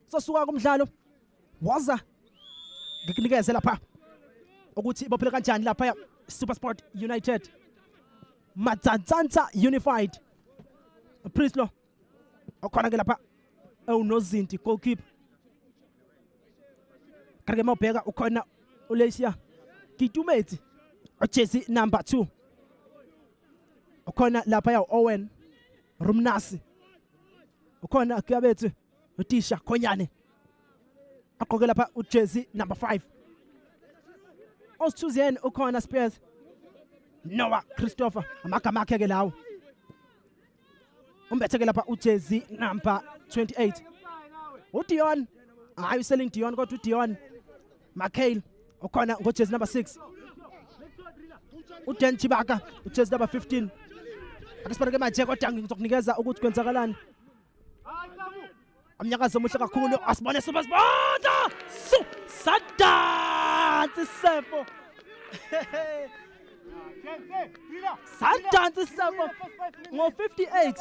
Sosuka kumdlalo waza ngikunikeze lapha ukuthi ibophele kanjani lapha SuperSport United. Matsantsantsa Unified. Prislo okhona ke lapha ewunozinti goalkeeper. Kanti ke mawubheka ukhona uLesia Kitumetsi ojezi number 2. Ukhona lapha ya Owen Rumnasi. Ukhona Kuyabethu uTisha Khonyane. Agqoke lapha ujezi number 5. Osithuzeni ukhona Spears. Noah Christopher amagama akhe ke lawo. Umbethe ke lapha ujezi number 28. uDion hayi uSelling Dion kodwa uDion McHale ukhona ngojezi number 6. uDan Chibaka ujezi number 15. Ake sibone ke manje kodwa ngizokunikeza ukuthi kwenzakalani. Umnyakazo omuhle kakhulu asibone Super Sport. Su sadansi isefo. Sadansi isefo ngo-58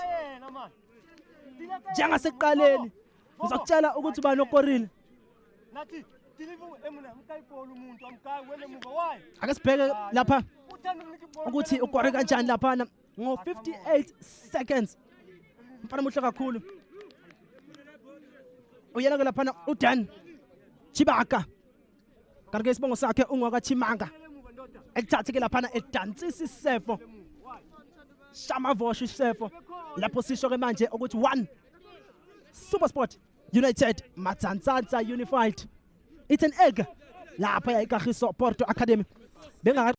njengasekuqaleni. Ngizokutshela ukuthi ubani okorile. Ake sibheke lapha ukuthi ukore kanjani laphana ngo-58 seconds. Mfana muhle kakhulu. Uyena ke laphana uDan Chibaka. Kanti ke isibongo sakhe ungwakaChimanga. Ekuthathe ke laphana edansisa isefo. Shamavosha isefo. Lapho sisho ke manje ukuthi 1 SuperSport United Matsantsantsa Unified. It's an egg lapha eKagiso Porto Academy. Bengaka